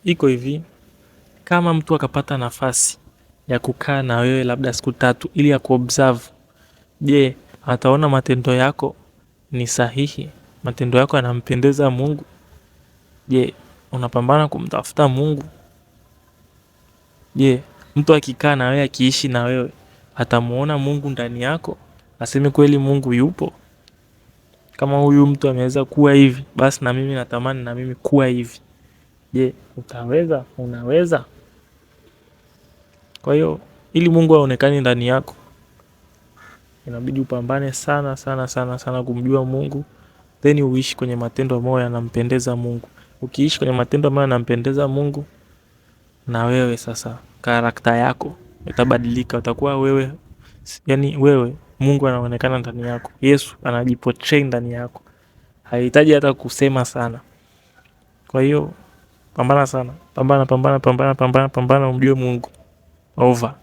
Iko hivi, kama mtu akapata nafasi ya kukaa na wewe labda siku 3 ili ya kuobserve, je, ataona matendo yako ni sahihi? Matendo yako yanampendeza Mungu? Je, unapambana kumtafuta Mungu? Je, mtu akikaa na wewe, akiishi na wewe, atamuona Mungu ndani yako? Aseme kweli Mungu yupo? Kama huyu mtu ameweza kuwa hivi, basi na mimi natamani na mimi kuwa hivi. Je, utaweza? Unaweza? Kwa hiyo ili Mungu aonekane ndani yako, inabidi upambane sana sana sana sana kumjua Mungu, then uishi kwenye matendo ambayo yanampendeza Mungu. Ukiishi kwenye matendo ambayo yanampendeza Mungu, na wewe sasa karakta yako itabadilika, utakuwa wewe, yani wewe Mungu anaonekana ndani yako, Yesu anajiportray ndani yako, hahitaji hata kusema sana. Kwa hiyo pambana sana, pambana, pambana, pambana, pambana, pambana, umjue Mungu. Over.